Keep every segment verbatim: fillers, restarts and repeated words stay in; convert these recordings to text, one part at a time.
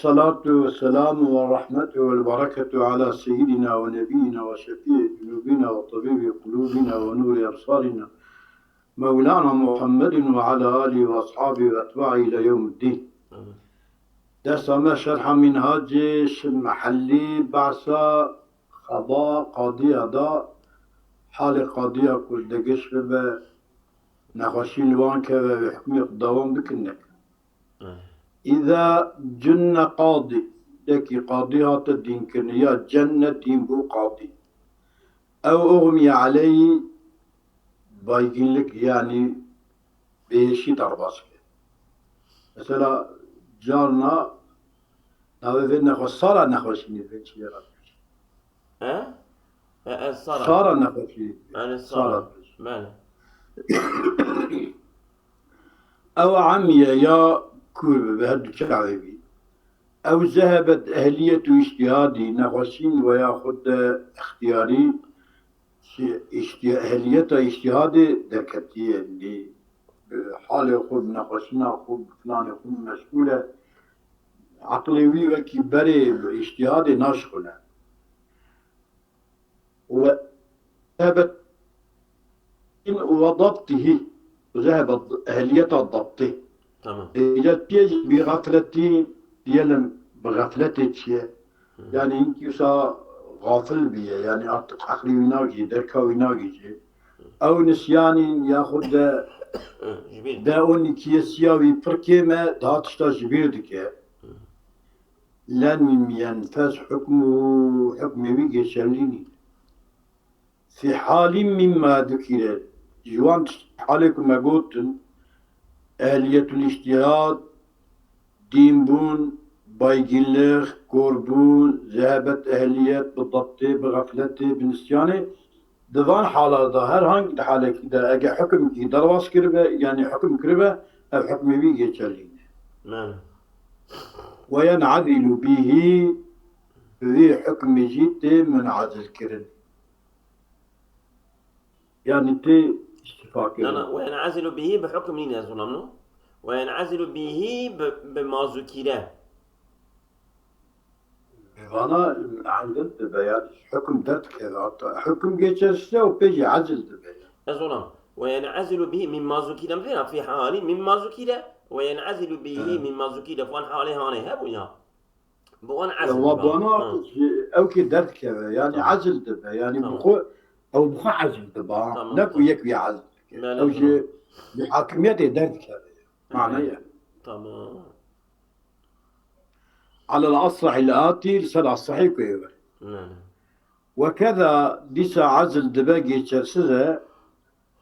الصلاة والسلام والرحمة والبركة على سيدنا ونبينا وشفيع ذنوبنا وطبيب قلوبنا ونور أبصارنا مولانا محمد وعلى آله وأصحابه وأتباعه إلى يوم الدين. Dersa me şerha Minhacê şi mehellî behsa xeba qadiya da, halê qadiya ku digiş bibe, nexweşî li wan keve wê hukmê xwe dawam bikin nekin. Îza cunne qadî, yekî qadî hate dînkirin ya cenne dîn bû qadî. Ew uxmiye aleyhî, baygînlik, yanî bêhişî derbas bike. Mesela carna navê vê nexwe Sara nexweşînê vê çiyê re. He? E, e, Sara. Sara nexweşînê. Yani Sara. Sara. Bele. Ew emiye ya kûr bibe, her du çavê bî. Ew zehebet ehliyet û îştihadî, nexweşîn we ya xwe de ixtiyarî, şi-, îştiya-, ehliyeta îştihadê derketiye, lê, e, halê xwe, bi nexweşîna xwe, bi planê xwe meşgûl e. Eqlê wî wekî berê bi îştihadê naşixule. Ve zehebet ve dabtihî, zehebet ehliyeta dabtê. Tamam. Êca çiye jî bi gafletî, diyelim bi gafletê çiye. Hı. Yani hinkî wisa gafil biye, yani artık eqlê wî nagî, derka wî nagî jî. Ew nisyanî yaxud de Hı, ji bîr. De on iki siya wî pir kêm e, daha tişta ji bîr dike. Hı. Lem yenfez hukmuhu, hukmê wî geçerlî nîne. Fi halî mimma dukire, ji wan halê ku me gotin, ehliyetul îştihad, dînbûn, baygînlix, korbûn, zehebet ehliyet, bi dabtê, bi xefletê, bi nisyanê, di van hala de, her hangî di halekî de, ege hukmkî derbas kiribe, yanî hukm kiribe, ev hukmê wî geçerlî ne. Bele. Ve yen'ezilu bihî, bi vî hukmê jî tê mun'ezil kirin. Yani tê îstîfa kirin. Na, na, ve yen'ezilu bihî bi hukm nîne, ez olam no. Ve yen'ezilu bihî bi, bi mazukîre. Bi vana ezil dibe, yani hukm derdikeve hatta. Hukm geçerse û pê jî ezil dibe. Ez olam. Ve yen'ezilu bihî min mazukîre, min fi halî min mazukîre. Ve yen'ezilu bihî He. min mazukîre. Van halê hanê hebû ya. Bi wan Ya ezil wa dibe. Bana Ha. ew kê derdikeve, yani Tamam. ezil dibe, yani Tamam. bi xwe, ew bi xwe ezil dibe, ha. Tamam, Ne ku tamam. yek wî ezil dike. Bele, Ew tamam. jî bi hakimiyetê derdikeve. Mane ye. Tamam. Alel asrahil atî, li ser asrahî ku ê ver. Bele. Ve keza dîsa ezil dibe geçersiz e,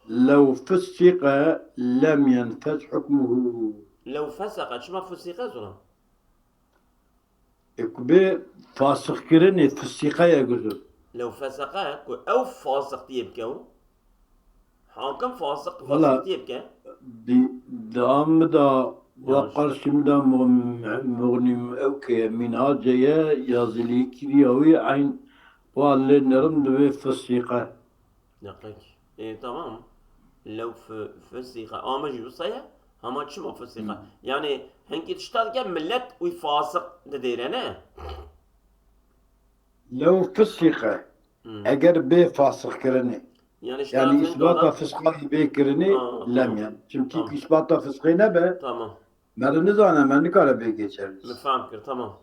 lew fusîqe lem yenfez hukmuhu. Lew feseqe, çima fusîqe zora? E, ku bê fasiqkirinê fusîqe ye guzur. Lew feseqe, ku ew fasiqtiyê bike û hakim fasiq, Valla, fasiqtiyê bike. Di, di an min de, wa Yanlış. qarşî min de Mu-, Muxnî ew ke ye, Mînhace ye, yazîlî kiriya wî eyn wa lê nerim divê fusîqe. Deqek. E, tamam. Lew fi-, fusîqe. Ama jî wisa ye. Hema çima fusîqe? Hmm. Yani hinkî tişta dike millet wî fasiq didêre, ne? Lew fusîqe. Hmm. Eger bê fasiqkirinê. Yani işte Yani az önce îsbata olan fisqa bê kirinê Ha, lem tamam. yani. Çimkî Tamam. ku îsbata fisqê nebe, Tamam. me re nizane, me nikare bê geçerli. Min fehm kir, tamam.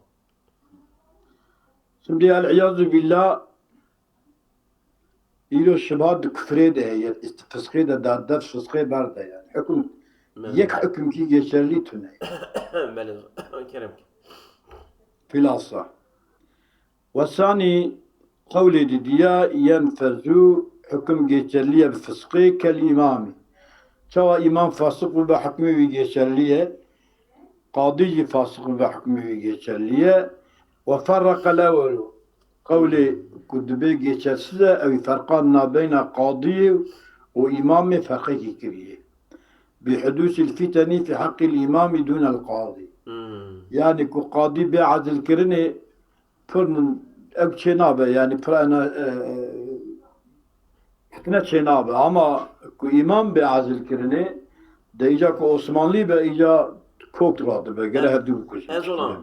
Şimdi el-iyazu billah, îro şibhat di kufrê de heye, îst-, fisqê de, da, dev fisqê berde yani. Hüküm, Bele. yek hüküm ki geçerli tune. Bele, kerem ki. Filasa. Ve sani, qewlê di diya yenfezu, hüküm geçerli ye bi fisqê kel imami. Çawa imam fasık bû be hükmü wî geçerli ye. Qadî jî fasiq bibe hukmê wî geçerli ye. Ve ferreqel ewelu. Qewlê ku dibê geçersiz e, ew ferqa nabeyna qadiyê û îmamê ferqekî kiriye. Bi hudûsil fiteni fi heqqil îmamî dûnel qadî. Hmm. Yani ku qadî bê ezilkirinê pir nin-, ew çê nabe, yani pir ena, e, e, fitne çê nabe. Ama ku îmam bê ezilkirinê, de îca ku Osmanlî be, îca kok radibe, gere Ez, hevdû bikujin. ez olam.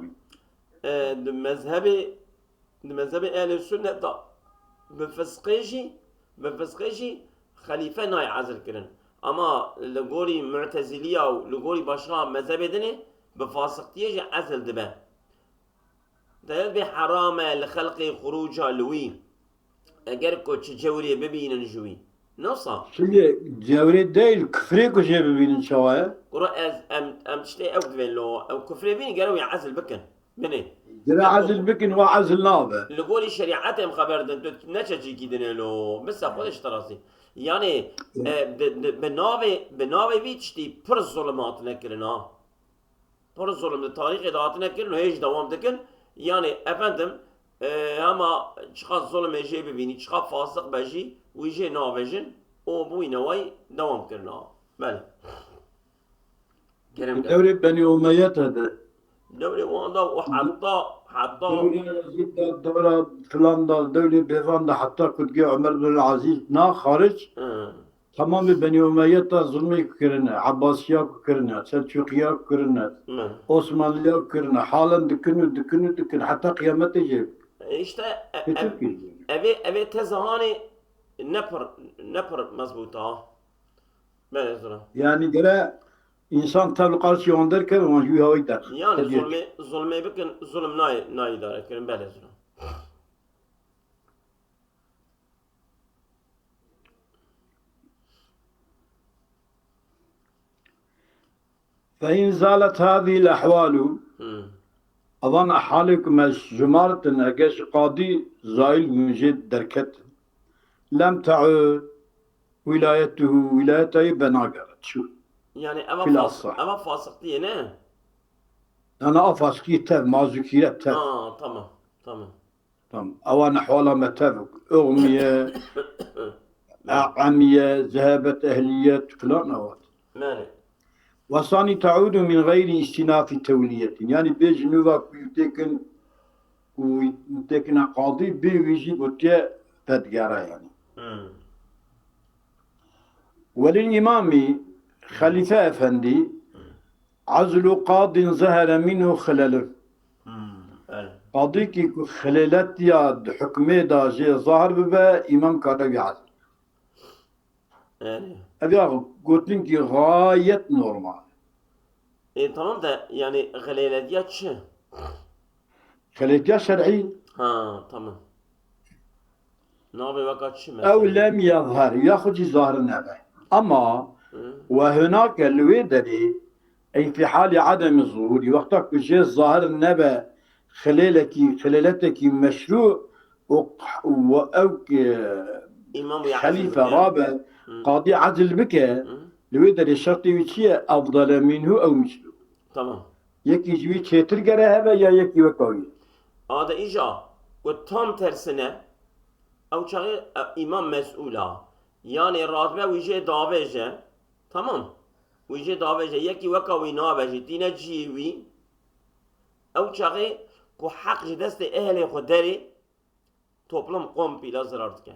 e, di mezhebê, di mezhebê ehlê sünnet de bi fisqê jî, bi fisqê jî xelîfe nayê ezil kirin. Ama li gorî Mu'teziliya û li gorî başqa mezhebê dinê bi fasiqtiyê jî ezil dibe. Te bê heram e li xelqê xuruca li wî. Eger ku çi cewrê bibînin ji wî. Nosa. Şimdi cewrê değil, küfrê ku jê bibînin çawa ye? Kuro ez, em, em tiştê ew divên lo. Ew küfrê bînin, gere wî ezil bikin. Binê. Gere ezil bikin, wa ezil nabe. Li gorî şerîetê em xeber din, tu neçe cîkî dinê lo. Misa xwe de ji te razî. Yani, e, di, di, bi navê, bi navê vî tiştî pir zulm hatine kirin ha. Pir zulm di tarîxê de hatine kirin û hêj dewam dikin. Yani efendim, e, hema çiqas zulmê jê bibînî, çiqas fasiq be jî, wî jê navêjin û bi wî newayî dewam kirine. Belê. Kerem ke. Dewrê Benî Umeyye te de. Dewrê wan da û heta, heta. Dewrê Yezîd de, dewra filan da, dewrê bêvan da, heta ku digê Ömer bin Aziz na xaric. Hı. Tamamê Benî Umeyye te zulmê ku kirine, Abbasiya ku kirine, Selçuqiya ku kirine, Hı. Osmanliya ku kirine, halen dikin û dikin û dikin, heta qiyametê jê. E, işte, e, Pê ev, Tirkiyê jê. Evê, evê teza hanê ne pir, ne pir mezbût a. Belê zira. Yani gere insan tev li qarşî wan derkeve, wan ji wî hawayî derxe. Yani zulmê, zulmê bikin, zulm nayê, nayê îdare kirin, belê zira. فإن زالت هذه الأحوال، Hmm. Evan halê ku me jimartin, eger ji qadî zayil bûn, jê derketin. Lem te'ud wilayetuhu, wilayeta wî venagere çû. Yani eva Fil fas-, asah. Eva fasiqtiyê ne? Ana a fasiqiyê tev, mazûkîret tev. Ha, tamam, tamam. Tamam. Ewa nehwala me tev, uğmiye, emiye, zehebet ehliyet filan ewa. Belê. Wesanî teudu min gayri istinafi tewliyetin. Yani bê ji nûva ku têkin, ku têkine qadî, bê wî jî gotiye vedgera yani. Hmm. Welil imamî, xelife efendî, Azlu qadin zehre minhu xilelun. Hmm, belê. Qadîkî ku xilêletiya di hukmê de jê zahir bibe, îmam kare wî azl. Belê. Ev ya gotinkî gayet normal. E, tamam da, yani xilêletiya çi? Xelêtiya şer'î. Ha, tamam. Navê weka çi mesela? Ew lem yezher, yaxud jî zahir nebe. Ama Hı. we hunake li wê derê, ey fi halî ademî zuhûrî, wexta ku jê zahir nebe, xilêlekî, xilêletekî meşrû û q-, û ew ki Îmam ya xelîfe ezil bike. Rabe, Hı. qadî ezil bike, Hı. li wê derê şertê wî çi ye? Efdale minhu ew mislu. Tamam. Yekî ji wî çêtir gere hebe ya yekî weka wî? A de îja ku tam tersine, ew çaxê, e, îmam mesûl a. Yanê radibe wî jê davêje, tamam. Wî jê davêje, yekî weka wî nabe jî, tîne cihê wî. Ew çaxê ku heq ji destê ehlê xwe derê, toplum kompîla zirar dike.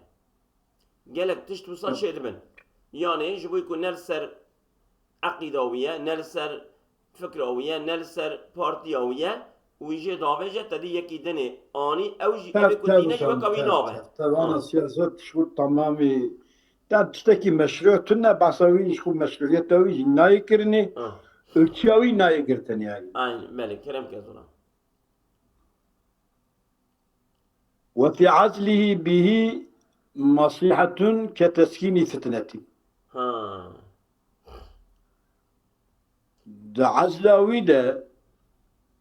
Gelek tişt wisa çêdibin. Yanê ji bo ku ne li ser eqîda wî ye, ne li ser fikra wî ye, ne li ser partiya wî ye, wî jê davêje, te dî yekî dinê anî, ew jî Tev, evê ku tev, tîne jî tev, weka wî tev, nabe. Tev, tev. Ana Ha. siyaset ji xwe temamî, te tiştekî meşru tune, behsa wî ji xwe meşruiyeta wî jî nayê kirinê, Ha. û çiya wî nayê girtinê yani. Aynen, belê, kerem ke zora. Ve fi azlihi bihi masihatun ke teskînî fitnetî. Ha. Di azla wî de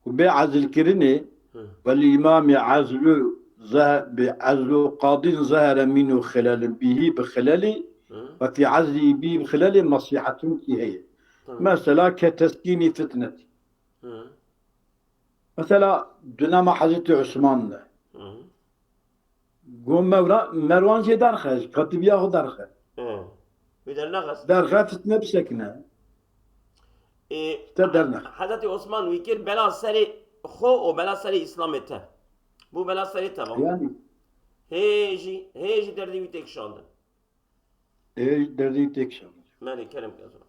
ku bê azilkirinê Hı. ve li îmamî azlu zeh-, bi azlu qadîn zehere mînu xilelin bihi bi xilelî Hı. ve fi azlî bihi bi xilelî masihatun kî heye. Tamam. Mesela ke teskînî fitnetî. Hı. Mesela dönema Hazreti Osman de. Hı. Go Mevra-, Merwan jê derxe, ji katibiya xwe derxe. Hı. Wî dernaxist. Derxe fitne bisekine. Ê, Te dernex. Hezretî Osman wî kir bela serê xwe û bela serê Îslamê te. Bû bela serê te va. Yani. Hê jî, hê jî derdê wî têkişandin. Hê jî derdê wî têkişandin. Belê, kerem ke zora.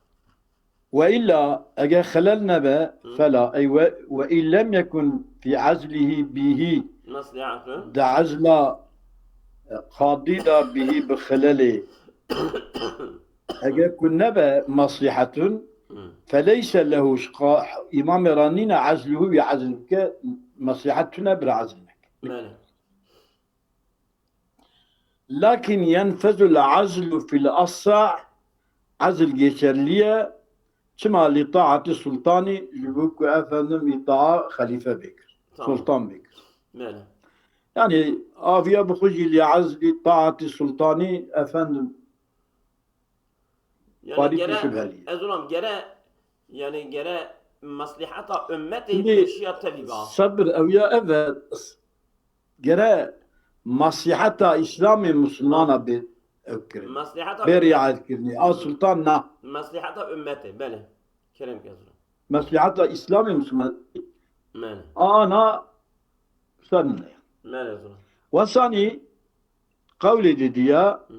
Ve illa, eger xelel nebe, fela, ey ve, ve in lem yekun fî ezlihî bihî, Meslihatun. Di ezla, e, qadî de bihî bi xelelê, eger ku nebe meslihatun, feleyse lehu, ji qa-, îmamê re nîne ezluhu, wî ezl bike, meslihat tune, bira ezl neke. Belê. Lakin yenfezul azlu fil asah, azl geçerli ye, çima li taati sultanî, ji bo ku efendim îtaa xelîfe bê kir, Tamam. sultan bê kir. Belê. Yani aviya bi xwe jî li azlî taati sultanî efendim Yani parî gere, şübheli. Ez olam gere, yani gere maslihata ümmetê Şimdi pêşiya tevî ba. Sabir ew ya ev e, gere masliheta Îslamê Musulmana bê ew kirin. Maslihata Bê ümmet- riayet kirinê. A sultan na. Maslihata ümmetê, belê. Kerem ke zura. Masliheta Îslamê Musulman. Belê. Ana sen ne? Belê zura. Wesanî qewlê de diya Hı.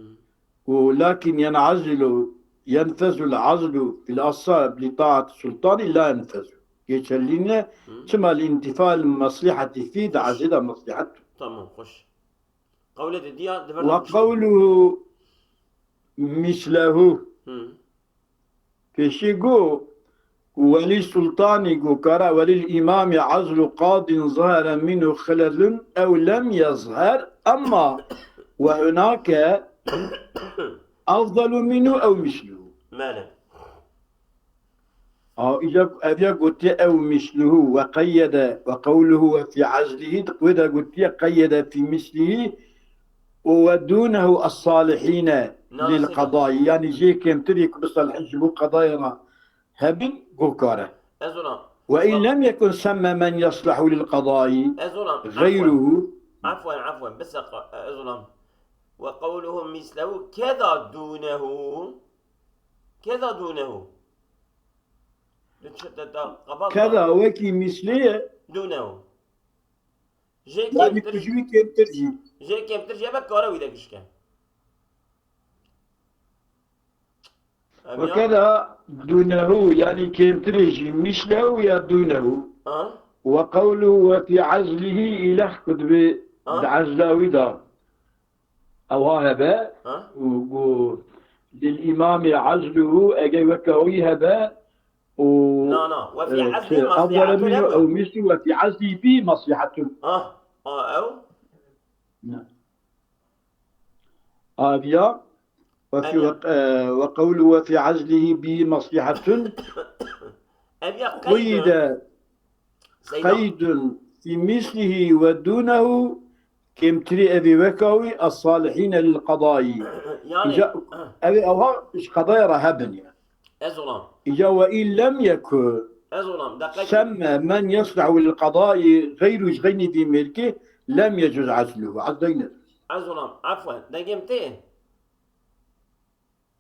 û lakin yen'azilu, yenfezul azlu fil asab li taat sultani la yenfezu. Geçerli ne? Hı. Çima li intifal maslihati fî de azida maslahat. Tamam, hoş. Qewlê de diya, di ver Ve de qewluhu mislehu. Hı. Pêşî got ku welî sultanî ku kara welî îmamî azlu qadin zahara minhu xelalun ew lem yezher, emma ve hunake afdalu minhu ew misluhu. Belê. A, îca ev ya gotiye ew misluhu ve qeyyede ve qewluhu ve fî azlihi, wê de gotiye qeyyede fî mislihi û ve dûnehu es-salihîne Na lil nasıl? qedayî. Yani jê kêmtirî ku bisalihî ji bo qedayê re hebin, gokare. Ez olam. Ve in lem yekun semme men yaslahu lil qedayî Ez olam. Afwen. Gayruhu. Afwen, afwen. Biseqa, ez olam. Ve qewluhu mislehu keza dûnehu. Keza dûnehu. Keza wekî mislê ye. Dûnehu. Jê Yani kêmtir, tu ji wî kêmtir jî. Jê kêmtir jê be kare wî de gişke. Em ya- Ve keza dûnehu, yani kêmtirê jî, mislehu ya dûnehu. Ha? Ve qewluhu ve fî azlihi îlah ku dibê Ha? di azla wî de. Ewa hebe Ha? û got lil îmamê azluhu, eger weke wî hebe û Na, na. Ve fî e, azli çi, afdala maslihatu minhu hebe. Ew mislu ve fî azli bî maslihatu. Ha, ha, ew. Ne. Aviya ve fî Ev ya. ve, e, ve qewlu ve fî azlihi bî maslihatu. Ev ya Xwî qeydun. de Seyda. Qeydun fî mislihi ve dûnehu, kêmtirî evî weka wî, es-salihîne lil qedayî. Yani, Îca, ev ê ewha ji qedaya re hebin ya. Ez olam. Îca ve in lem yeku Ez olam. Deqek. Semme men yeslehu lil qedayî gayru, ji xeynî vî mêrkê lem yecuz azluhu. Azlayne. Ez olam. Afwen. Dengê min tê.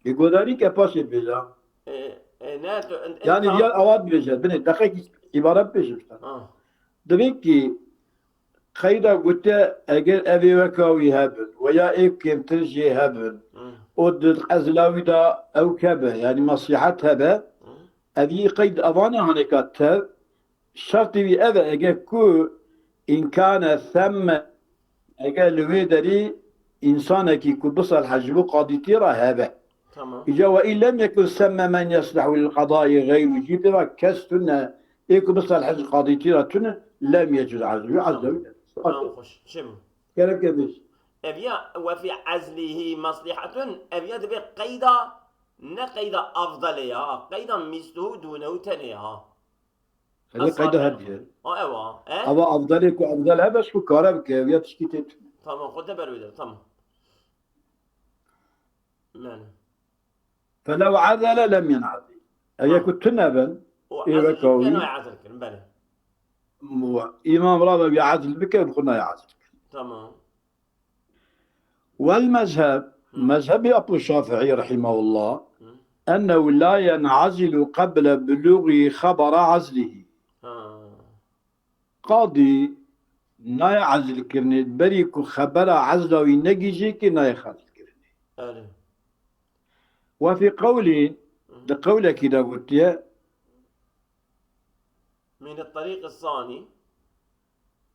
Ê godarî ke paşê bêja. E, e, ne, tu, en, en, Yani tamam. Diya awa dibêje, binê, deqekî îbaret bêjim işte. Ha. Divê ki qeyda gote, eger evê weka wî hebin, veya ê kêmtir jê hebin, Hı. û di ezla wî de ew kebe, yani maslihat hebe, Hı. evî qeyd avane haneka tev, Şertê wî ev e, eger ku îmkane semme, eger li wê derî însanekî ku bisalihe ji bo qadîtî re hebe. Tamam. Îca ve in lem yekun semme men yeslehu lil qedayî gayru, jî pê ve kes tune, ê ku bisalihe ji qadîtî re tune, lem yecuz azlu, azlu. Tamam. Tamam, hoş. Çi bû? Gerek e bêj. Ev ya ve fî azlihi maslihatu, ev ya dibe qeyda, ne qeyda afdalê ya, qeyda misluhu dûnehu tenê ya. Ev ê qeyda her diye. Ha, ewa. E? Ava afdalê ku afdal hebe, ji ku kare bike, ev ya tişkî tê tune. Tamam, xwe te ber wê de, tamam. Yani. Felew azele lem yenazil. Ev ya Ha. ku tune bin, O ê azil weka wî. Nayê azil kirin, belê. Mu-, Îmam Rabe wî azil bike, bi xwe nayê azil kirin. Tamam. Wel mezheb, Hı. mezhebê Ebu Şafîî rahimehullah, Hı. ennehu la yen'azilu qeble bulûgî xebera azlihî. Ha. Qadî nayê azil kirinê, berî ku xebera azla wî negihîjê kê nayê azil kirinê. Erê. Ve fî qewlî, Hı. di qewlekî de gotiye, من الطريق الثاني.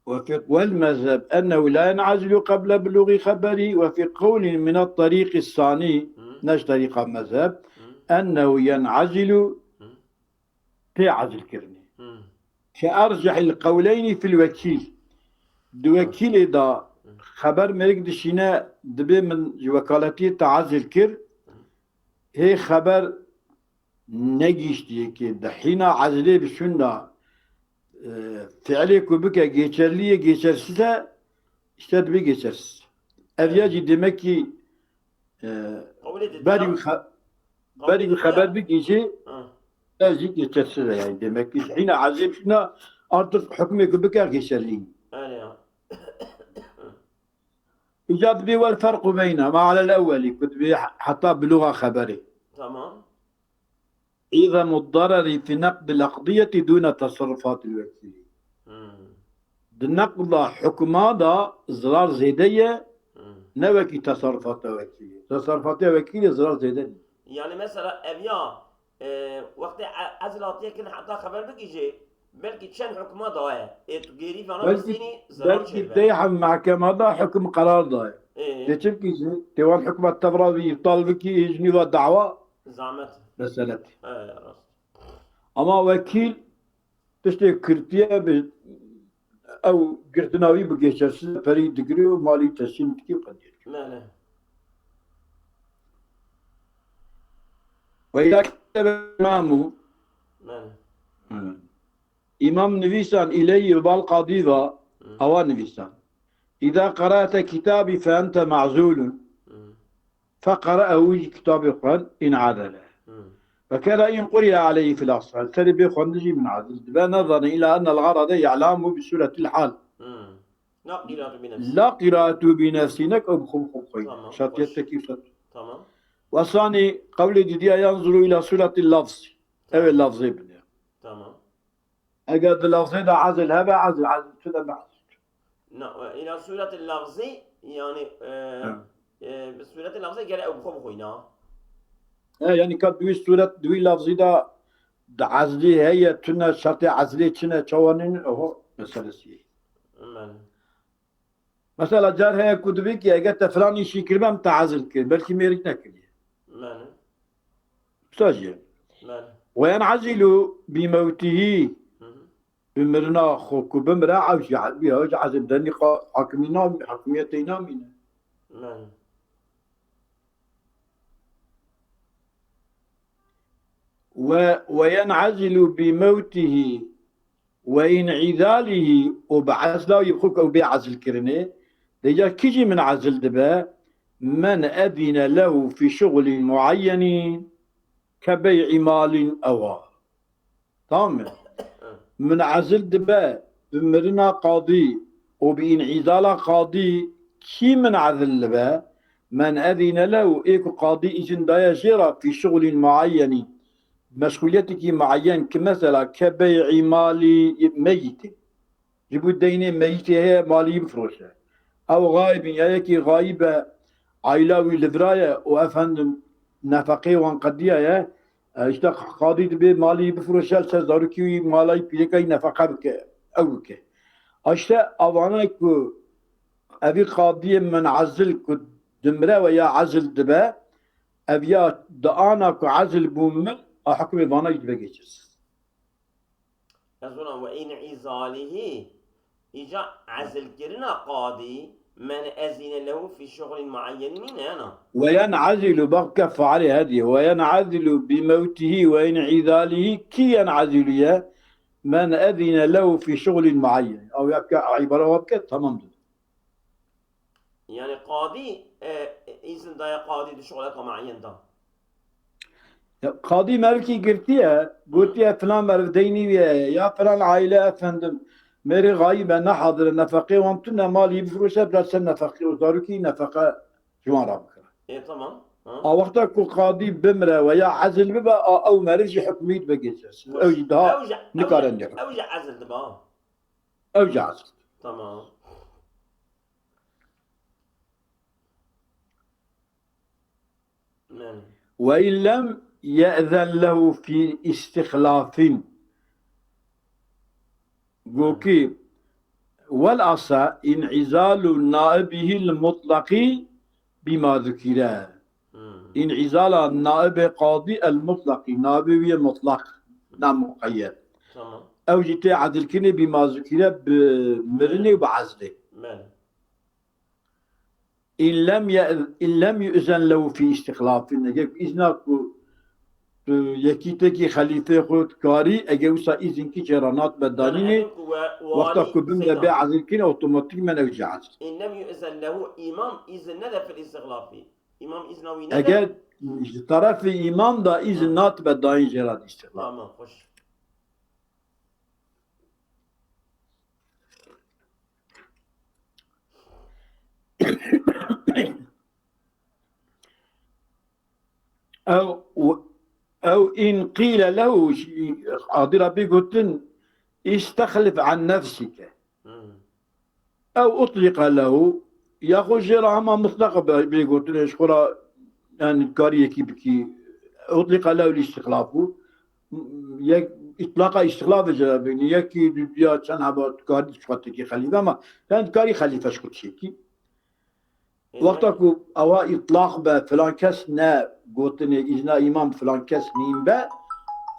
وفي، والمذهب أنه لا ينعزل قبل بلوغ خبره، وفي قول من الطريق الثاني، Hı. نش طريقة مذهب، Hı. أنه ينعزل Hı. في عزل كرني. Hı. كأرجح القولين في الوكيل. Di wekîlê de xeber mêrik dişîne, dibê min ji wekaletiyê te ezil kir. Hê xeber negihîştiye ki di hîna ezilê bi şûnda, e, fiilê ku bike geçerlî ye, geçersiz e, işte dibê geçersiz. Ev ya jî demek ki, e, Qewlê di berî diya- wî xe-, berî wî qewlê di xeber diya- bigihîjê, Ha, ev jî geçersiz e yani. Demek ki hîna ezilê bi şûnda artık hukmê ku bike geçerlî. öyle ya. Îca dibê wel ferqu beynehuma alel ewwelî, ku dibê heta biluxa xeberê. Tamam. عظم الضرر في نقض الأقضية دون تصرفات الوكيل. Hmm. Di neqda hukma da zirar zêde ye, Hmm. ne wekî tesarrufata wekîlê. Tesarrufata wekîlê zirar zêde ne. Yani mesela ev ya, e, wextê e-, ezil hatiye kirin heta xeber bigihîjê, belkî çend hukma daye. Ê tu gêrî vana Belkî, bistînî, zirar belkî çêbe. Deyhem mehkema da hukum qerar daye. Ê, Dê çi bikî jî? Tê wan hukma tevra wî îptal bikî, hê jinî va dawa zahmet. meselet. E, rast. Ama wekîl tiştê kirtiye bi ew girtina wî bi geçersiz perî digirê û malî teslîm dikî û qediyê. Mele. Ve îza ketebe îmamu, Mele. Îmam nivîsan îleyî bal qadî va, Hmm. awa nivîsan. Îza qara'te kitabî fe ente ma'zûlun. Hmm. Feqere'ehu, wî jî kitabê xwend, în'ezele. Hmm. Ve keda in quriye aleyhi fil asal. Serê bê xwendin jî min'ezil dibe, nezane ila ennel garade i'lamu bi suretil hal. Hmm. La qiratu bi nefsi. La qiratu bi nefsi, nek ew bi xwe bi xwe xweyne. Tamam, Şertiyet hoş. tekî şert. Tamam. Ve sani qewlê didiya yanzuru ila suretil lafzi. Ew ê lafzê bine. Tamam. Eger di lafzê de ezil hebe, ezil, ezil tu de be ezil. Na, ila sureti lafzî, yani, e, Ha. e, bi sureti lafzî gere ew bi xwe bixwîna. He, yani ka di wî suret, di wî lafzî de di ezlî heye, tune şertê ezlê çine, çawa nîn, oho, meselesi ye. Mele. Mesela car heye ku dibê ki eger te filan îşî kiribe, em te ezil kir, belkî mêrik nekiriye. Mele. Wisa jî ye. Mele. Ve yen'ezilu bi mewtihî, Hı hı. bi mirina xwe ku bimire, ew jî, ew jî ezil denî qa-, hakimî nam-, hakimiyetê namîne. Mele. Ve, ve yen'ezilu bi mewtihî ve în'izalihî û bi ezla wî xwe ku ew bê ezilkirinê, dêca kî jî min'ezil dibe, men ezîne lehu fî şuxulîn muayyenîn ke bey'î malîn ewa. Tamam mı? Min'ezil dibe bi mirina qadî û bi în'îzala qadî, kî min'ezil dibe? Men ezîne lehu, ê ku qadî îzin daye jê re, fî şuxulîn muayyenîn, meşxûliyetekî muayyen ki mesela ke bey'î malî meyîtê. Ji bo deynê meyîtê heye malî bifroşe. Ew xayibîn ya yekî xayib e, aîla wî li vira ye û efendim nefeqê wan qediya ye. E, işte qadî dibê malî bifroşe, li ser zarokî wî mala wî pîreka wî nefeqe bike, ew bike. E, işte avana ku evî qadiyê min'ezil ku dimire ve ya ezil dibe, ev ya di ana ku ezil bû min, a hukmê vana jî dibe geçirsiz. Ez ona ve în'îzalihî, îca ezilkirina qadî, men ezîne lehu fî şuxulîn muayyenîn nîne yana. Ve yen'ezilu, bak ke failê hediye. Ve yen'ezilu bi mewtihî ve în'îzalihî, kî yen'ezilu ye? Men ezîne lehu fî şuxulîn muayyen. Ew ya ke îbare wa bike, tamam dibe. Yani qadî, e, îzin daye qadî di şuxuleka muayyen da. Ya, qadî merivkî girtiye, gotiye filan meriv deynî wî ye, ya filan aîle efendim, mêrê xayib e, nehadir e, nefeqê wan tune, malî bifroşe, bida ser nefeqê û zarokî nefeqe ji wan re bikire. E, tamam. Ha? A wexta ku qadî bimre ve ya ezil bibe, a ew meriv jî hukmî dibe geçersiz. Ew jî daha Ew jî, ew nikare jî, nêxwe. Ew jî ezil dibe. Ew jî ezil. Tamam. Yani. Ve in lem ye'zen lehu fî istixlafin. Gokî, welasa înîzalu naibihî l-mutlaqî bîma zukîre. Hmm. Înîzala naibê qadî el-mutlaqî, naibê wî yê mutlaq, na muqeyyed. Tamam. Ew jî tê ezilkirinê bîma zukîre bi mirinê û bi ezlê. Belê. În lem ye-, în lem yu'zen lehu fî îstixlafin. Eger îzna ku tu yekî tekî xelîfê xwe dikarî, eger wisa îzinkî jê re nat be danînê, wexta ku bimre bê ezilkirin, otomatîkmen ew jî ezil. În lem yu'zen lehu, îmam îzin nede fil îstixlafî. Îmam îzna wî nede. Eger ji terefê îmam da îzin nat be dayîn jê re îstixlaf. Tamam, xweş. Ew, ew in qîle lehu, adî Rabbî gotin, "İstexlif an nefsike." Hmm. Ew utlîqa lehu, yaxu jê re hema mutlaq be, bê gotinê ji xwe re, yani karî yekî bikî. Utlîqa lehu l-îstixlafu. Yek, îtlaqa îstixlafê jê re bînî. Yekî, du, ya çend heba tu karî ji xwe tekî xelîfe, ama yani tu karî xelîfe ji xwe dişêkî. Wexta ku ewa îtlaq be, filan kes ne gotinê, îzna îmam filan kes nîn be,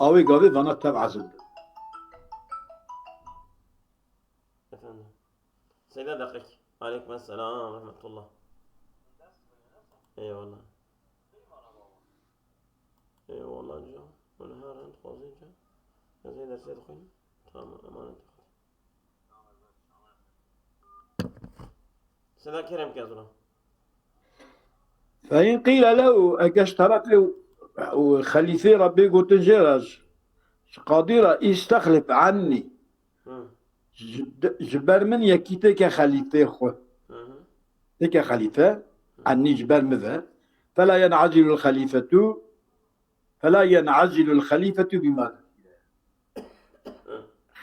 awê gavê vana tev ezil be. Efendim. Seyda deqik. Aleykum selam rahmetullah. Eyvallah. Eyvallah can. Bunu her an fazla can. Ez ê dersê dixwînim. Tamam, emanet. Seyda kerem ke zura. Fe in qîle lehu, eger ji terefê û, û xelîfê re bê gotin jê re, ji qadî re, "Îstexlif ennî." Hı. Ji, ji ber min yekî têke xelîfê xwe. Hı hı. Têke xelîfe, ennî ji ber min ve. Fela yen'ezilul xelîfetu, fela yen'ezilul xelîfetu bîma zukîre.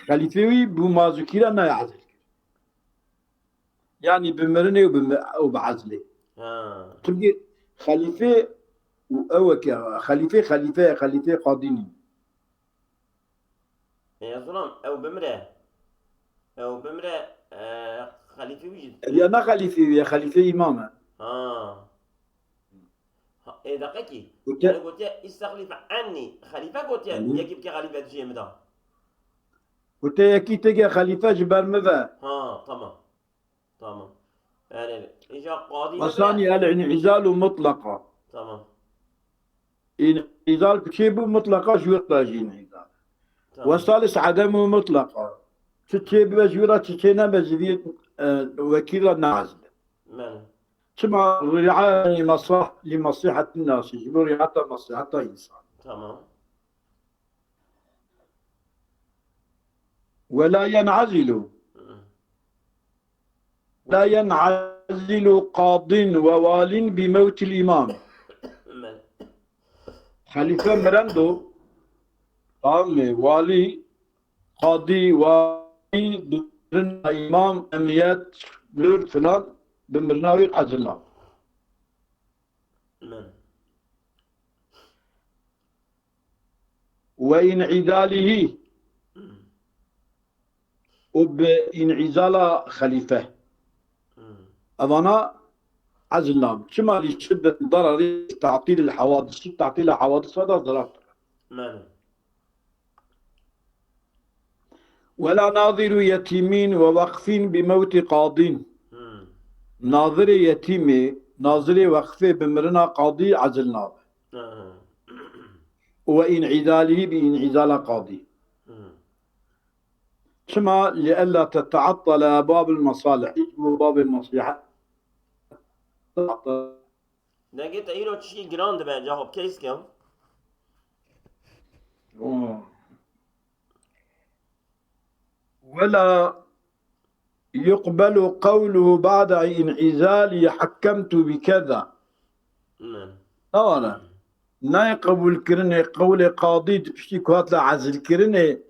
Xelîfê wî bû ma zukîre nayê ezil kir. Yani bi mirinê û bi mi-, û bi ezlê. Ha. Çimkî xelîfê û ew weke, xelîfê, xelîfe ye, xelîfê qadî nî. E, ya zulam, ew bimre. Ew bimre, e, xelîfê wî jî. Ya ne xelîfê wî ye, xelîfê îmam e. Ha. Ha, ê deqekî. Gote- Yani gotiye, "İstexlif ennî." Xelîfe gotiye, Hı. yekî bike xelîfe dijî min de. Gote yekî têke xelîfe ji ber min ve. Ha, tamam. Tamam. Yani, îca qadî Ve sanî el-în'izalu mutlaqa. Tamam. În'izal ku çêbû mutlaqa ji wir re jî în'izal. Tamam. Ve salis ademu mutlaqa. Çi çêbibe ji wir re, çi çênebe ji vî, e, wekîl re neezil. Belê. Çima ri'a li masah-, li maslihetin nasi, ji bo ri'ayeta masliheta însan. Tamam. Ve la yen'azilu. Hı. La yen'azilu qadin ve valin bi mewtil imam. Belê. Xelîfe mirendo, tamam mı? Valî, qadî, valî, bi mirina îmam, emiyet, lur filan, bi mirina wî ezil nabe. Belê. Ve în'izalihî. Hı. Û bi în'izala xelîfe. Hı. Evana ezil nabe. Çima li şiddet dararî ta'tîl el hawadis. Ta'tîl el hawadis da zarar. Belê. Ve la naziru yetîmîn ve waqfîn bi mewtî qadîn. Hı. Nazirê yetîmê, nazirê waqfê bi mirina qadî ezil nabe. Hı. Ve în'izalihî bi în'izala qadî. Hı. Çima? Li ella teteattale ebwabul masalih. Hiç bu babê maslahat. Dengê te îro çişkî giran dibe, Cahop, keys ke. Ve la yuqbelu qewluhu ba'de în'izalî hakkemtu bi keza. Ne. Tawa ne. Nayê qebûlkirinê qewlê qadî di piştî ku hat li ezilkirinê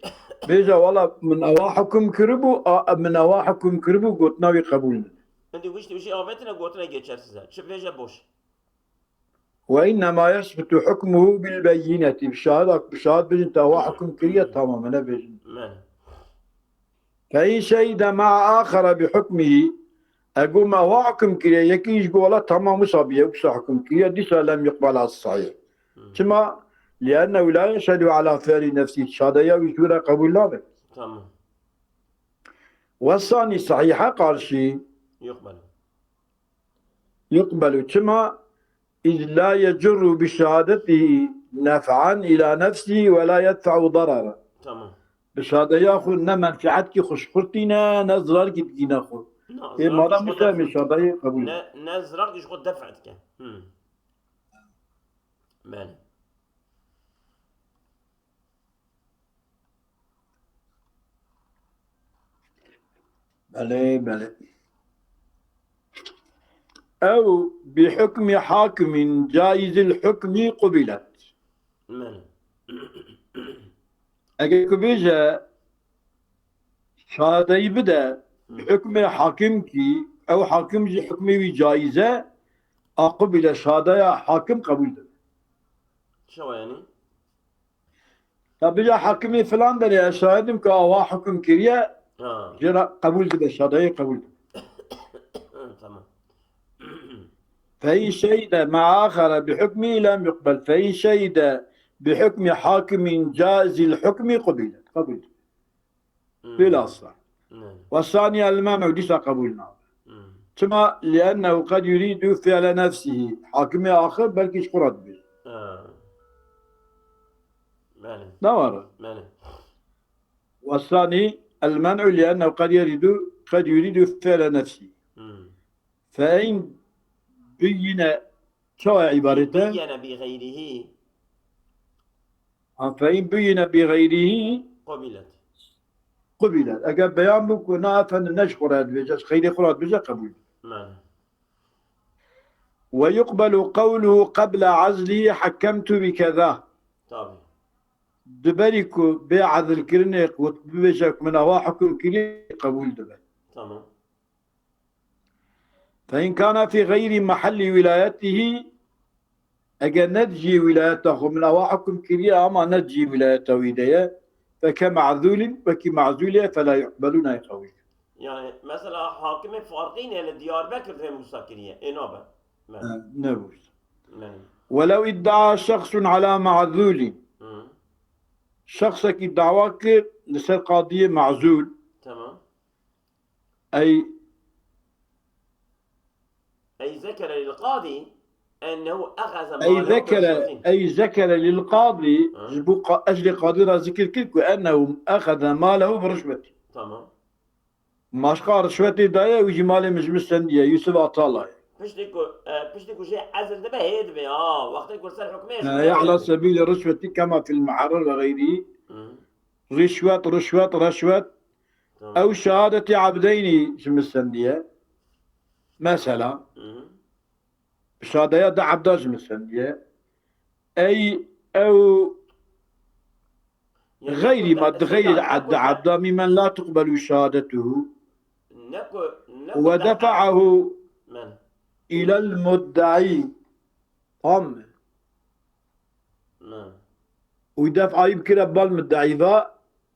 bêje, wela min ewa hukum kiribû, a, min ewa hukum kiribû, gotina wî qebûl nike. Hindî wişt wişî avêtine gotine geçersiz e. Çi bêje boş. Ve innema yesbutu hukmuhu bil beyineti. Bi şahid, bi şahid bêjin te ewa hukum kiriye, tamam, ne bêjin. Me. فإن شهد مع آخر بحكمه, ego me wa hukm kiriye, yekî ji bo wela tamam wisa biye, wisa hukm kiriye, dîsa lem yuqbel as sahih. Çima? لأنه لا يشهد على فعل نفسه, şadeya wî ji wî re qebûl nabe. Tamam. والثاني, sahiha qarşî, يقبل. يقبل. Çima? إذ لا يجر بشهادته نفعا إلى نفسه ولا يدفع ضررا. Tamam. Bi şadeya xwe ne menfeetkî xwe ji xwe tîne, ne zirarkî digîne xwe. Na, Ê zirar madem ji xwe wisa def-, em ê şadeyê qebûl ne, ne zirar ji xwe def dike. Hmm. Belê. Belê, belê. Ew bi hukmi hakimin caizil hukmi qubilet. Belê. Eger ku bêje, şahadeyî bide, bi hukmê hakim kî, ew hakim jî hukmê wî caiz e, a qubile şadeya hakim qebûl dibe. Çawa yanî? Ya bêje hakimê filan derê ez şahid im ku awa hukum kiriye, Ha. jê re qebûl dibe, şadeyê qebûl dibe. Tamam. فإن شهد مع آخر بحكمه لم يقبل. فإن شهد بحكم حاكم جائز الحكم قبل. قبول. Hmm. Bilhassa. Hmm. والثاني المنع, dîsa qebûl nabe. Hmm. Çima? لأنه قد يريد فعل نفسه. Hakimê axir belkî ji xwe re dibêje. Ha. Belê. Ne var? Belê. والثاني المنع لأنه قد يريد، قد يريد فعل نفسه. Hmm. فإن بين, çawa îbaret e? بين بغيره. Ha, فإن بين بغيره قبلت. قبلت. Eger beyan bû ku na efendim ne ji xwe re dibêje, ji xeyrê xwe re dibêje, qebûl. Belê. ويقبل قوله قبل عزله حكمت بكذا. Tabii. Di berî ku bê ezilkirinê ku bibêje ku min awa hukum kiriye, qebûl dibe. Tamam. فإن كان في غير محل ولايته, eger ne di cihê wîlayeta xwe, min awa hukum kiriye ama ne di cihê wîlayeta wî de ye, فكمعزول, wekî mezûl e, فلا يقبل, nayê qebûl. Yani mesela hakimê farqî ne li Diyarbekir dê wisa kiriye, ê nabe. Belê. Ha, ne wisa. Belê. ولو ادعى شخص على معزول. Hı. Şexsekî dawa kir li ser qadiyê mezûl. Tamam. Ey أي ذكر للقاضي أنه أخذ ماله برشوة. Ey zekere, ey zekere lil qadî, Ha. ji bo qa-, ez lê qadî re zikir kir ku ennehu exeze malehu bi rişwetî. Tamam. Maşqa rişwetê daye, wî jî malê min ji min stendiye, Yusuf Atalayê. Piştî ku, e, piştî ku jê ezil dibe, hê dibe, ha, wextê ku ser hukmê jî. E, ya ala sebîlê rişwetî kema fil muharrer ve xeyrî. Hı. Rişwet, rişwet, reşwet. Tamam. Ew şehadetî ebdeynî ji min stendiye. Mesela. Hı hı. Şadeya du ebda ji min stendiye. Ey ew غير ما، غير عد عبدا ممن لا تقبل شهادته ودفعه إلى المدعي. Tam. Û def'ayî bikire bal muddaî ve,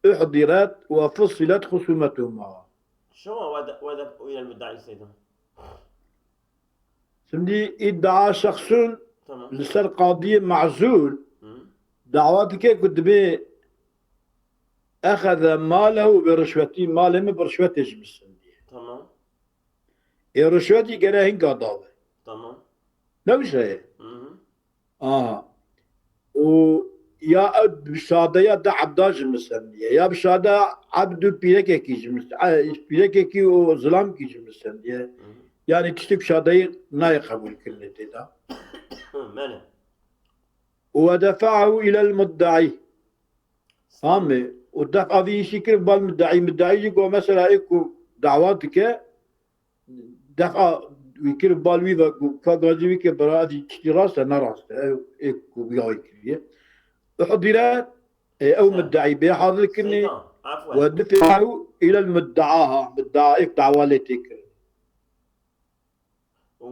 uhdiret ve fussilet xusûmetuhuma. Şima wede, wede û yel muddaî seyda. Şimdi iddia şexsun Tamam. li ser qadiyê mezûl Hı. dawa dike ku dibê exeze malehu bi rişwetî, malê min bi rişwetê ji min stendiye. Tamam. Ê rişwetî gere hinga dawe. Tamam. Ne wisa ye? Hı hı. Aha. Û ya ew bi şadeya du ebda ji min stendiye. Ya bi şadeya ebd û pîrekekî ji min st-, e, pîrekekî û zilamkî ji min stendiye. Hı hı. Yani tiştek şadeyî nayê qebûl kirinê tê de. Hı, belê. Û we defa'ehu ilel muddaî. Tamê. Û def'a vî îşî kir bal muddaî. Muddaî jî ku mesela ê ku dawa dike, def'a wî kir bal wî ve ku ka gazî wî ke bira, evî tiştî rast e, ne rast e. Ew ê ku ya wî kiriye. Uhdire, ê ew Sen- muddaî bê hazir kirinê. Seyda, afwen. Ve dife'u ilel mudda'a. Mudda'a ê dawa lê tê kirin.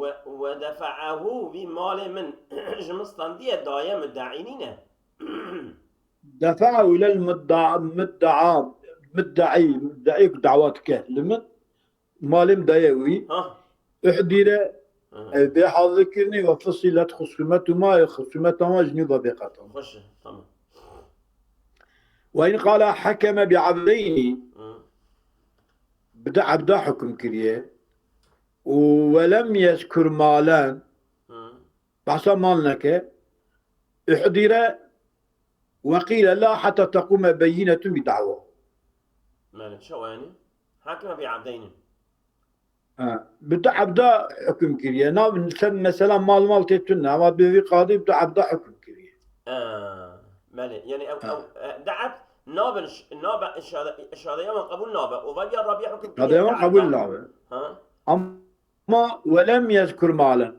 We, we defa'ehu, vî malê min ji min standiye daye, muddaî nîne. Defa'ehu ilel mudda-, mudda'a. Middeî, middeî ku dawa dike li min, malê min daye wî. Ha. Uhdîre, Ha. ew bê hazirkirinê ve fusilet xusumetu ma, xusumeta ma ji nû ve bê qetan. Xweş e, tamam. Ve in qala hekeme bi abdeyni, Hı. bi du ebda hukm kiriye. Û ve lem yezkur malen, Hı. behsa mal neke. Uhdîre ve qîle la heta tequme beyinetun bi dawa. Belê, çawa yani? Hakime bi abdeyni. Ha, bi du ebda hukm kiriye. Na, sen mesela mal mal tê tune, ama bi vî qadî bi du ebda hukm kiriye. Ha, belê. Yani ev, Ha. ev, e, du eb nabin ş-, nabe şahade-, şahadeya wan qebûl nabe. O vadiya Rabî hukm kiriye. Şahadeya wan qebûl nabe. Ha. Ama ve lem yezkur malen.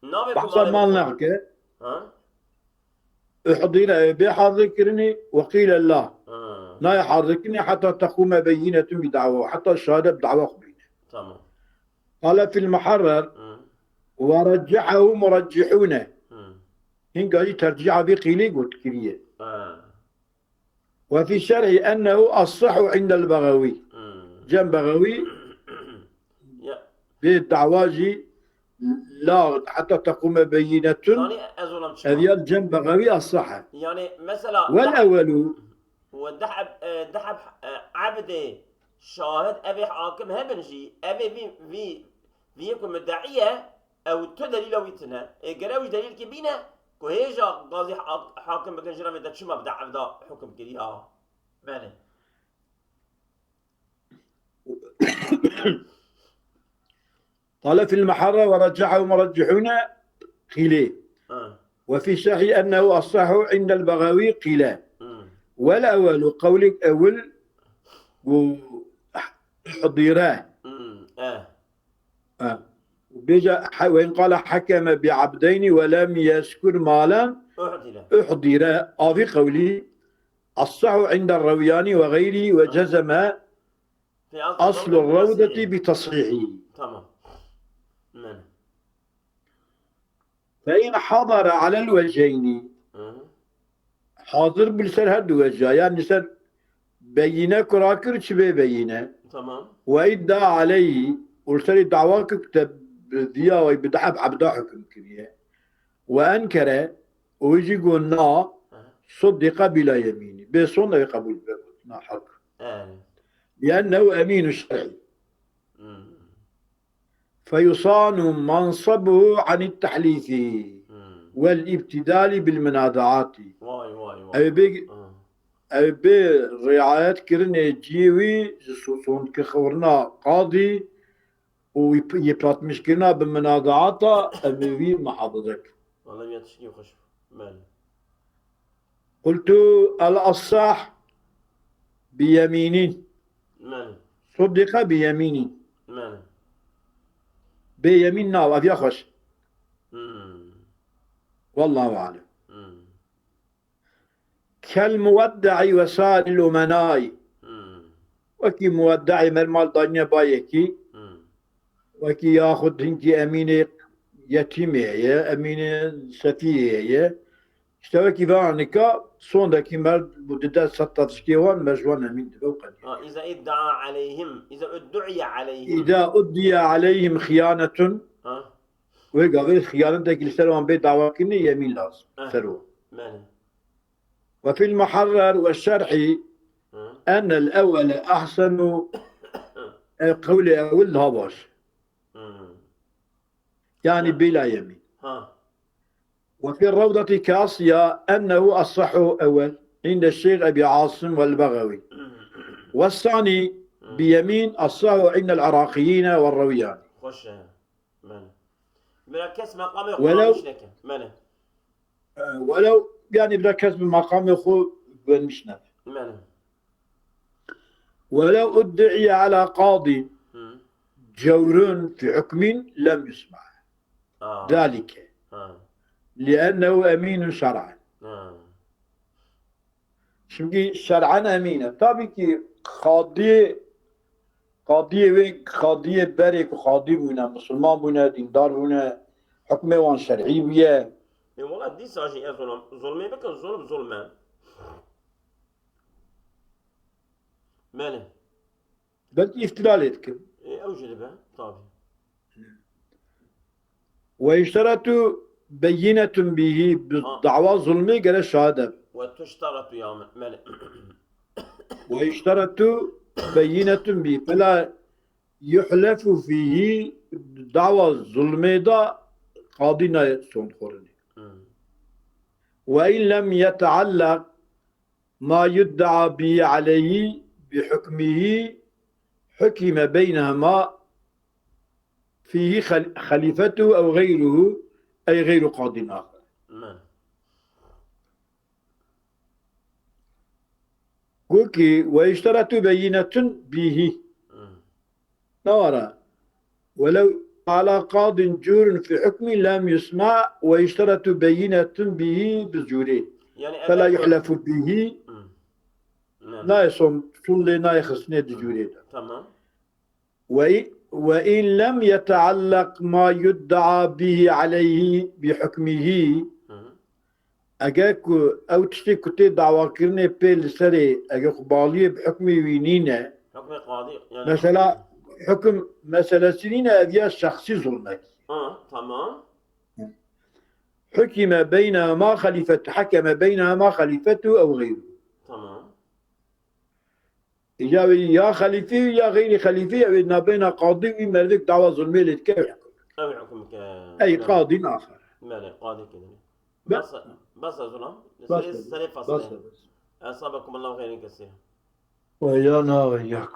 Navê ku Behsa malê mal bixwe. nake. Ha? Uhdîre, bê hazir kirinî, ve qîle la. Ha. Nayê hazir kirinî heta tequme beyinetun bi dawa. Heta şahade bi dawa xwe bîne. Tamam. Qale fil muharrer, Hı. ve reccehehu mureccihune. Hı. Hinga jî tercîha vî qîlî got kiriye. Ha. Ve fî şerhi ennehu assahu indel Begawi. Hmm. Cem Begawi Ya. bê dawa jî la heta tequme beyinetun. Zanî ez olam çima. Ev ya Cem Begawi assahe. Yani mesela Vel dah-, evvelu. ve dahab, e, dahab, e, abdê şahid evê hakim hebin jî, evê vî, vî, vî yê ku müddeî ye, Ew tu delîla wî tune. Ê gere wî delîlkî bîne ku hêja gazî ha-, hakim bikin jî re vê te çima bi de evda hukum kirî ha? Belê. Qale fil muharrer ve reccehehu mureccihune qîlê. Ha. Ve fî şerhi ennehu assahu indel Begawi qîle. Hı. Vel evvelu qewlek ewil û uhdîre. Hı, e. E, bêje, he-, ve in qale hakeme bi abdeyni ve lem yezkur malen Uhdîre. uhdîre. Avî qewlî assahu inde Rewyanî ve xeyrî ve Hı. cezeme Fi aslu aslu rawdeti bi tashihi. Tamam. Men. Fe in hadara alel weceyni. Hı. Hazir bû li ser her du weca. Yani li ser beyîne ku rakir çi bê beyîne. Tamam. Ve idda aleyhi. Û li serî dawa kir ku te bi diya wê bi deheb ebda hukm kiriye. Ve enkere. Û wî jî got na. Hı. Suddîqa bila yemînî. Bê sonde wê qebûl be. Na hak. Evet. Liennehu emînu şer'î. Hmm. Feyusanu mansabuhu anit tehlîfî Hmm. vel îbtidalî bil minadaatî. Vay, vay, vay. Ew bê, Hmm. ew bê riayet kirinê ciyê wî ji so-, sondkirina qadî û yê, yê platmişkirina bi minadaata ew ê wî muhafaza kir. Valla ya tişkî xweş. Belê. Qultu el asah bi yemînin. Belê. Suddiqa bi yemînin. Belê. Bê yemîn nav, ev ya xweş. Hmm. Wallahu alem. Hmm. Kel muwedda'i ve sa'iril umenai. Hmm. Wekî muweddaî mer mal danîne bayekî. Hmm. Wekî yaxud hinkî emînê yetîmê heye, emînê sefîhê heye. İşte wekî vana nika sondekî mer bu dide sed tevşikê wan, me ji wan emîn dibe û qedî. Ha, iza iddia aleyhim, iza udduiye aleyhim. İza uddiye aleyhim xiyanetun. Ha. Wê gavê xiyanetekî li ser wan bê dawa kirinê yemîn lazim. Eh. Ser wan. Belê. Ve fil muharrer ve şerhi Hı. enel evvele ahsenu, e, qewlê ewil daha baş. Hı. Yani Hı. bila yemîn. Ha. Ve fil rewdeti kasiya ennehu asahhu ewel inde Şeyh Ebi Asim vel Begawi. Ve sani Hı. bi yemîn asahhu indel Iraqiyine ve Rewiyani. Xweş e. Belê. Bira kes meqamê xwe Welew- nişneke. Belê. E, welew, yani bira kes bi meqamê xwe wenmiş nebe. Belê. Welew uddiye ala qadî Hı. cewrun fi hukmin lem yusma. Aa. Zalike. Ha. Liennehu emînun şer'an. Ha. Çünkü şer'an emîn e. Tabii ki qadiyê, qadiyê wê, qadiyê berê ku qadî bûne, misilman bûne, dîndar bûne, hukmê wan şer'î bûye. E, wala dîsa jî ez zulm, zulmê bikin, zulm zulm e. Belê. Belkî îftira lê dikin. E, ew jî dibe, tabii. Ve işteretu beyinetun bihi, bi Ha. Dawa zulmê gere şahid be. Ve tuşteretu ya me-, belê. Ve işteretu beyinetun bihi. Fela yuhlefu fihi, dawa zulmê da qadî nayê sond xorine. Hmm. Ve in lem yeteallak ma yudda'a bihi aleyhi bi hukmihi hukime beynehuma fihi xel-, xalifetu ew gayruhu ey gayru qadin axar. Belê. Got ki ve işteretu beyinetun bihi. Hmm. Newara. Welev ala qadin curun fi hukmi lem yusma ve işteretu beyinetun bihi bi curi. Yani Fela eger- yuhlefu bihi. Hmm. Ne? Nayê son, son lê nayê xistinê di cûrê de. Tamam. Ve, ve in lem yeteallak ma yudda'a bihi aleyhi bi hukmihi. Hı hı. Eger ku ew tiştê ku tê dawakirinê pê li serê, eger xwe baliyê bi hukmê wî nîne, Hukmê qadî, yani mesela hukum meselesi nîne, ev ya şexsî zulmek. Ha, tamam. Hukime beynehuma xalîfetu, hekeme beynehuma xalîfetu ew xeyru. Tamam. Ya wê ya xelîfî ya xeyrî xelîfî, ew ê nabeyna qadî wî merdek dawa zulmê lê dike. Ew hukm ke. Ey qadî naxer. Belê, qadî kedine. Be- Bes, bes zulam. Bas Serê, be, serê bas fasile. be, bas. Esabekum Allah xeyrin kesîr. Ve ya na ve yak.